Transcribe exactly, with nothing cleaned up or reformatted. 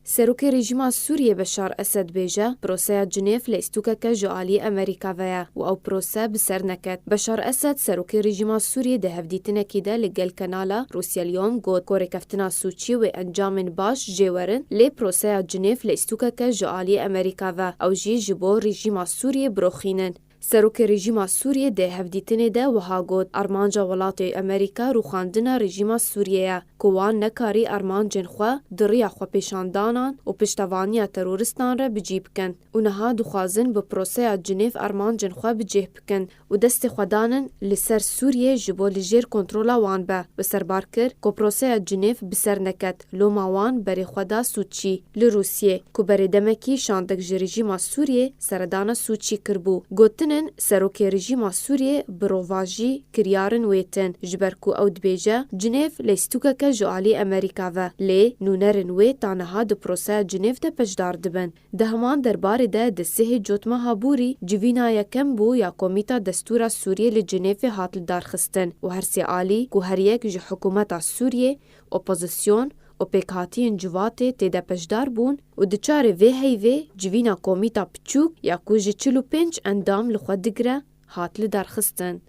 Serokê rejîma Sûriyê Beşar Esed bêje, proseya Cinêv leyîstokeke ji alî Amerîka ve ye û ew prose bi ser neket. Beşar Esed, serokê rejîma Sûriyê di hevdîtinekî de li gel kanala Rûsyeliyom got ku rêkeftina Sûçî wê encamên baş jê werin, lê proseya Cinêv leyîstokeke ji alî Amerîka ve, ew jî ji bo rejîma Sûriyê biroxînin. Serokê rejîma Sûriyê di hevdîtinê de wiha got, armanca welatê Amerîka rûxandina rejîma Sûriyê ye, ku wan nekarî armancên xwe di riya xwepêşandanan û piştevaniya teroristan re bi cî bikin û niha dixwazin bi proseya Cinêv armancên xwe bi cih bikin û destê xwe danin li ser Sûriyê ji bo li jêr kontrola wan be. Û serbar kir ku proseya Cinêv bi ser neket, loma wan berê xwe da Sûçî li Rûsiyê, ku berê demekî şandek ji rejîma Sûriyê seredana Sûçî kiribû. Gotinin, serokê rejîma Sûriyê bi rovajî kiryarin wêtin, ji ber ku ew dibêje, Cinêv leyîstokeke ji alî Amerîka ve, lê nûnerên wê ta niha di proseya Cinêv de beşdar dibin. Di heman derbarê de di sihê cotmeha borî civîna yekem bû ya Komîta Destûra Sûriyê li Cinêvê hat lidarxistin û her sê alî ku her yek ji hikûmeta Sûriyê, opozîsyon û pêkhatiyên civatê tê de beşdar bûn û di çarê vê heyvê civîna komîta piçûk ya ku ji çil û pênc endam li xwe digire hat lidarxistin.